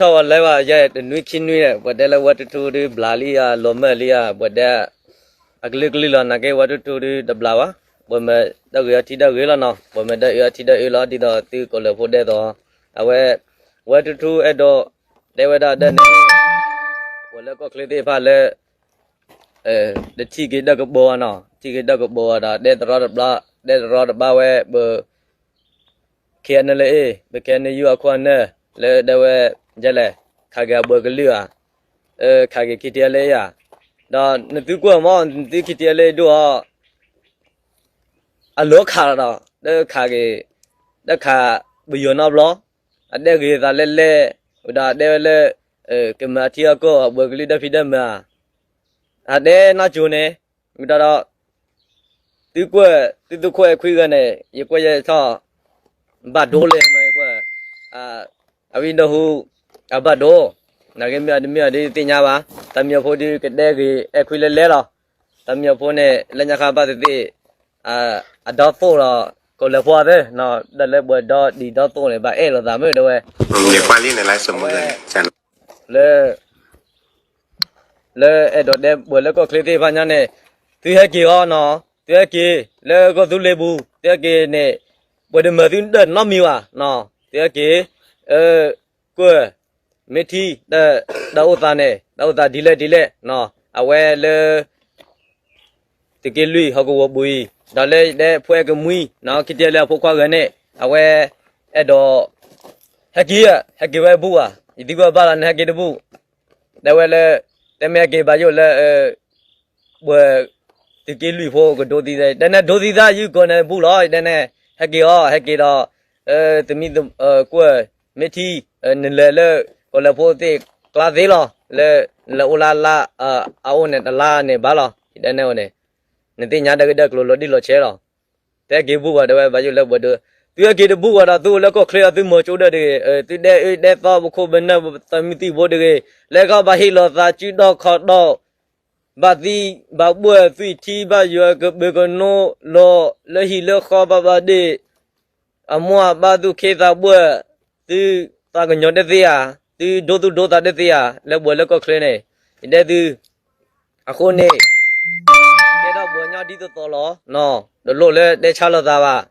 ထီၣ်ဝဲလဲၤဘၣ်ယဲတနွံခံနွံဒီး ပှၤတဲလၢဝဲတထူဒုးဘျးလံဧါ လီၤမၢၢ်လံဧါ ပှၤတဲ အကလုာ်ကလုာ်လီၤ နာ်က့ဝဲတထူဒုးတဘျးဘၣ်, ပှၤမ့ၢ်ဒီးဂ့ၤအီထံဒီးဂ့ၤလီၤနီၤ, ပှၤမ့ၢ်ဒီးအၢအီထံဒီးအၢလီၤ ဒ်သိးသုကိးလၢဖိဒဲသိး, အဝဲ ဝဲတထူအဲၣ်ဒိး တဲဝဲဒၣ်ဒ်န့ၣ် ပှၤလၢကီၢ်ချၢသ့ၣ်တဖၣ်လၢ တထံၣ်က့ၤဒီးကပီၤနီၤ, ထံၣ်က့ၤဒီးကပီၤဒီး တဲတရီတဘၣ်, တဲတရီတဘၣ်ဝဲ ပ ခဲအံၤန့ၣ်လၢအ့ၣ် ပ ခဲအံၤန့ၣ် ယူၢ်အခိၣ်အနၢ် လၢဒၣ်ဝဲ ယဲလဲၣ် ခးက့ၤအဘၢကလုၢ်ဧါ, ခးက့ၤခံထံအလၢအ့ၣ်ဧါ, ဒီးနသုကွၢ်မ့ၢ် နသုခံထံအလၢအ့ၣ်ဒိၣ်အီၤ အလီၤခးလီၤဒီး တခးက့ၤ တခးပယီၤနီတဘျီ, အတဲဂ့ၤသးလဲၣ်လဲၣ်, ဝံၤဒီးအတဲဝဲလၢ ကမၤအထံအကီၢ်အဘၢကလုၢ်ဒီဖံဒီမၤဧါ, အတဲနီၢ်ကၠိန့ၣ်, ဝံၤဒီး သုကွၢ် သုသုခိၣ်အဲၣ်ခွံဂၤန့ၣ် ယကွၢ်ယဲထီၣ် ဘၣ်ဒိလၢမ့ၢ်ကွၢ် အဝံဒိၣ်ဟူ အဘၣ်ဒိ, နာ်က့မ့ၢ်အီၤတမ့ၢ်အီၤဒ်သ့ၣ်ညါဘၣ်, တၢ်မံၤဖိဒုးကတဲဂ့ၤအဲၣ်ခွံလဲၣ်လဲၣ်လီၤ, တၢ်မံၤဖိန့ၣ် လၢညါခါဘၣ်သ့ၣ်သ့ၣ် အဒီသိၣ်ဒီး ကိးလၢဖိအသ့ၣ် ဒီးလၢပှၤဒီဒံးဒီသိၣ်န့ၣ် ဘၣ်အဲၣ်လိာ်သးမုၢ်ဒၣ်ဝဲ လၢ လၢအဲၣ်ဒိးတဲပှၤလၢကီၢ်ချၢသ့ၣ်တဖၣ်ညါန့ၣ်, သုဟဲက့ၤအီၤနီၤ, သုဟဲက့ၤ လၢကီၢ်သူလ့ၤပူၤ သုဟဲက့ၤန့ၣ်, ပှၤတမၤသုဒၣ်နီတမံၤဘၣ်နီၤ, သုဟဲက့ၤ ကွၢ် မ့ၢ်ထံ တၢ်အိၣ်သးန့ၣ် တၢ်အိၣ်သးဒ်လဲၣ်ဒ်လဲၣ်နီၤ, အဝဲလၢ သုးက့လွံၢ်ဟီၣ်ကဝီၤပူၤအံၤ ဒီးလၢယတဲဖိအဲၣ်ကမှံနီၤ ခံထံလၢအဖိခွါဂၤန့ၣ် အဝဲ အဲၣ်ဒိး ဟဲက့ၤဧါ ဟဲက့ၤဝဲဘူၣ်ဧါ, ယသံကွၢ်ဘၣ်လီၤ နဟဲက့ၤတဘူၣ်, တဲဝဲလၢ တဲမ့ၢ်ဟဲက့ၤဘၣ်ယိၣ်လၢ ပှၤ သုးက့လွံၢ်ဖိကဒိသံသး တဲန့ၣ်ဒိသံသး ယုၢ်ကီၢ်န့ၣ်ဘူၣ်လီၤ တဲန့ၣ် ဟဲက့ၤအီၤ ဟဲက့ၤဒီး သမံသကွၢ် မ့ၢ်ထံ နလဲၤလၢ ကီၢ်လၢဖိသ့ၣ်ကျါသ့လီၤ လၢ နလဲၤအိၣ်လၢလါ အအိၣ်န့ၣ်တလါန့ၣ်ဘၣ်လီၤ တဲန့ၣ်န့ၣ် နသ့ၣ်ညါတၢ်ဂ့ၢ်တၢ်ကျိၤလီၤတံၢ်လီၤဆဲးလီၤ တဲက့ၤဘူၣ်ဘၣ်တဲဝဲဘၣ်ယိၣ်လၢပှၤဒိ သုဟဲက့ၤတဘူၣ်ဘၣ်ဒီး သုအိၣ်လၢကီၢ်ချၢအီၤ သုမီၤကၠိဒၢတဂ့ၤ, သုဒဲအၢဒဲသီပခိၣ်ပနၢ်သမံသံးဖိတဂ့ၤ, လၢကီၢ်ဘၣ်ဟ့ၣ်လီၤသးစုဒီၣ်ခီၣ်ဒီၣ်, ဘၣ်သံဘၣ်ဘှၢၣ်သွံၣ်ထံဘၣ်ယွၤကဘၢကနိလီၤ လၢဟံၣ်လၢဃီဘၣ်ဘၣ်ဒ့ၣ် အမိၢ်အပၢ်သူၣ်ခ့သးဘှၢၣ်, သုသးကညီၤတသ့ဧါ, သုဒိသူၣ်ဒိသးတသ့ဧါ, လၢပှၤလၢကီၢ်ချၢန့ၣ်, ယတဲသု, အဃိန့ၣ်, ကဲထီၣ်ပှၤကညီဒ်သိးသိးလီၤ, တလိၣ်လၢတဲဆါလိာ်သးဘၣ်,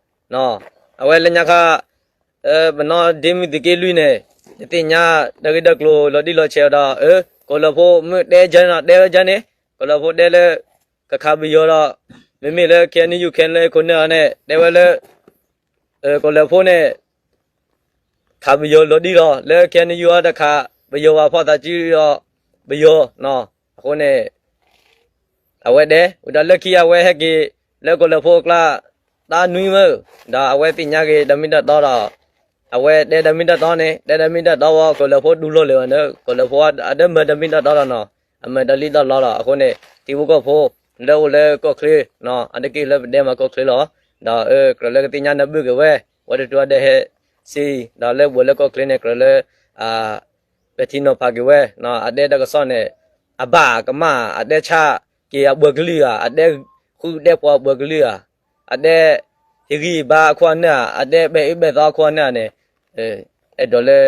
အဝဲလၢညါခါ, ပနီၢ်ဒ့မုၢ်သုးက့လွံၢ်န့ၣ်, ယသ့ၣ်ညါတၢ်ဂ့ၢ်တၢ်ကျိၤလီၤတံၢ်လီၤဆဲးဒီး, ကိးလၢဖိမ့ၢ်တဲကန့ၣ် တဲဝဲကန့ၣ်, ကိးလၢဖိတဲလၢ, ကခးပယီၤဒီး, မ့မ့ၢ်လၢ KNU ခဲလၢာ်ခိၣ်နၢ်အီၤန့ၣ် တဲဝဲလၢ ကိးလၢဖိန့ၣ်, ခးပယီၤလီၤတံၢ်လီၤ လၢ KNU အီၤတခးပယီၤဘၣ်ဖီၣ်သးစုဒီး, ပယီၤ, အဃိန့ၣ်, အဝဲဒဲး ဝံၤဒီးလၢခံအဝဲဟဲက့ၤ, လၢကိးလၢဖိအကျါ, တၢ်နွံမၢ, ဒီးအဝဲသ့ၣ်ညါက့ၤဒီးမ့ၢ်တၢ်တီဒီး, အဝဲတဲဒီးမ့ၢ်တၢ်တီန့ၣ် တဲဒီးမ့ၢ်တၢ်တီဝဲ ကိးလၢဖိဒူလီၤလၢာ်ဘၣ်န့ၣ် ကိးလၢဖိအဒၢမၤဒီးမ့ၢ်တၢ်တီလီၤနီၤ, အမၤဒီးလံဒီးလီလီၤ အဃိန့ၣ် ထံဖိကီၢ်ဖိ, လၢအိၣ်လၢကီၢ်ချၢ, အါတက့ၢ်လၢပဒဲမၤကီၢ်ချၢလီၤ, ဒီးကြၢးလၢကသ့ၣ်ညါနၢ်ပၢၢ်က့ၤဝဲ, ဝဲတတူၢ်အဒဲဟဲ, စံ, ဒီးလၢပှၤလၢကီၢ်ချၢန့ၣ် ကြၢးလၢ, ပဲာ်ထံနီၤဖးက့ၤဝဲ, အတဲတၢ်ကစီၣ်န့ၣ်, အဘၣ်ကမၣ် အတဲဆါက့ၤအပှၤကလုာ်ဧါ, အတဲဃုတဲပှၤအပှၤကလုာ်ဧါ, အတဲ, ဟ့ၣ်ဂံၢ်ဘါအခိၣ်အနၢ်ဧါ, အတဲပဲာ်အၢပဲာ်သီအခိၣ်အနၢ်န့ၣ်, အဲၣ်ဒိးလၢ,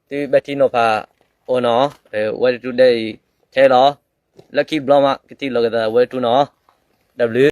သုပဲာ်ထံနီၤဖး, အိၣ်နီၤ, ဝဲတတူၢ်ဒဲအံၤ, ထဲလီၤ, လၢခံဘျီမး ကထံၣ်လိာ်ကသးဝဲတတူၢ်နီၤ, တၢ်ဘျုး